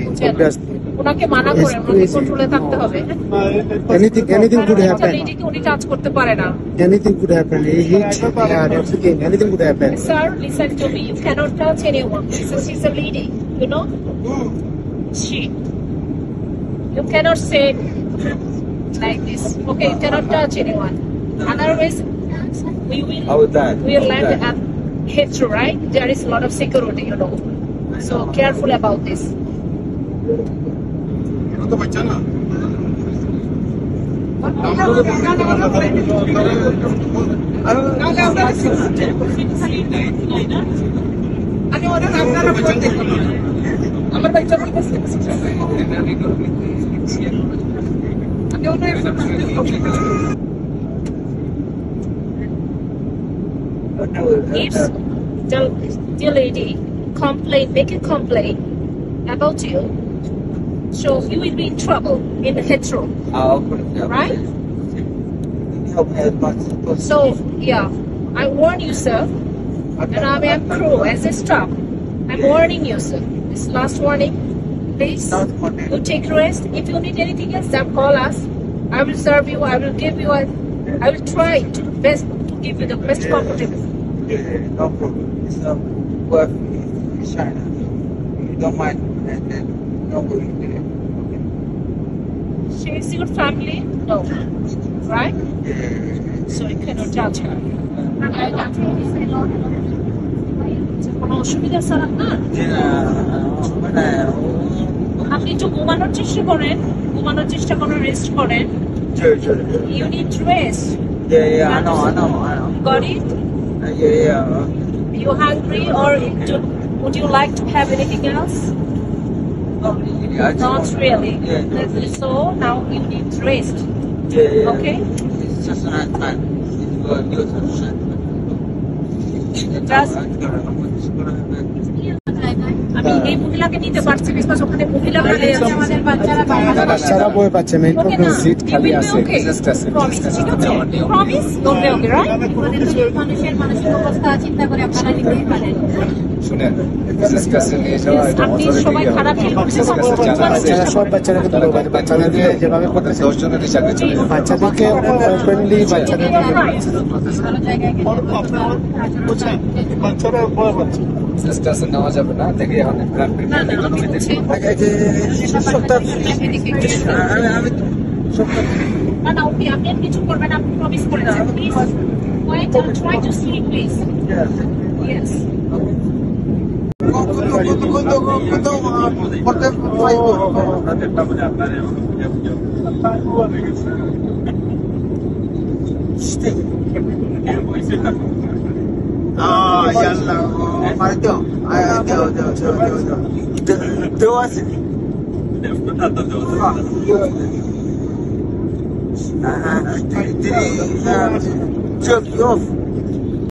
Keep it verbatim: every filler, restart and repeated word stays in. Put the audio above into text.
বুঝছেন? ওনাকে মানা করেন, ওনাকে কন্ট্রোলে থাকতে হবে। Anything, anything could happen. লেডিকে উনি টাচ করতে পারে না। Anything could happen. He hit her or something. Anything could happen. Sir, listen to me. You cannot touch anyone. She's a, she's a lady. You know? She. You cannot say like this. Okay, you cannot touch anyone. Otherwise, we will, I will die. We will land at Heathrow, right? There is a lot of security, you know. So careful about this. If the, the lady complain, make a complaint about you, so you will be in trouble in the Heathrow, right? Help me as much as possible. So, yeah, I warn you, sir, and I am crew as a staff. I'm warning you, sir. This last warning. Please, you take rest. If you need anything else, then call us. I will serve you. I will give you a, I will try to best to give you the best comfortable. Yeah, no problem. It's, um, worth it. It's China. You don't mind, and then no worry there. Okay. She is your family? No. Right? Yeah. So you cannot judge her. কোনো অসুবিধা স্যার আপনার? Yeah, মানে, আপনি একটু ঘুমানোর চেষ্টা করেন, ঘুমানোর চেষ্টা করেন, রেস্ট করেন। Sure, sure, sure. You need rest. Yeah, yeah, I know, I know, I know. Got it? Uh, yeah, yeah. You hungry or do, would you like to have anything else? Not really. I just want, not really. Yeah, yeah. So now you need rest. Yeah, yeah. Okay? It's just a night time. It's good. It's just a night time. Just আমি এই মহিলাকে নিতে পারছি, বিকজ ওখানে মহিলা ভালো আছে। আমাদের বাচ্চারা বাইরে আছে। বাচ্চারা বই পাচ্ছে, মেইন প্রবলেম সিট খালি আছে। ওকে। প্রমিস, ঠিক আছে? প্রমিস? ওকে, ওকে, রাইট? মানুষের মানসিক অবস্থা চিন্তা করে আপনারা নিতেই পারেন। শুনেন, বিজনেস ক্লাসে নিয়ে যাওয়া, এটা আপনি সবাই খারাপ ফিল করতে পারবেন। বাচ্চারা, সব বাচ্চারা কিন্তু বই পাচ্ছে। বাচ্চাদেরকে যেভাবে করতেছে, দশ জনের চাকরি চলে যাবে। বাচ্চাদেরকে ওপেনলি বাচ্চাদের ভালো জায়গায় গেলে বাচ্চারা ভয় পাচ্ছে। বিজনেস ক্লাসে নেওয়া যাবে না, দেখি এখন না, না, আমি বুঝছি। আগে যে সপ্তাহ, আমি, আমি সপ্তাহ না, না, ওকে, আপনি আর কিছু করবেন, আপনি প্রমিস করে দেন। Please, wait and try to sleep, please. Yes. Yes. Ah, ya Allah. Marito. Ay, ay, Dios, Dios, Dios, Dios, Dios. Dios, Dios. Ah, did, did he, uh, jerk you off?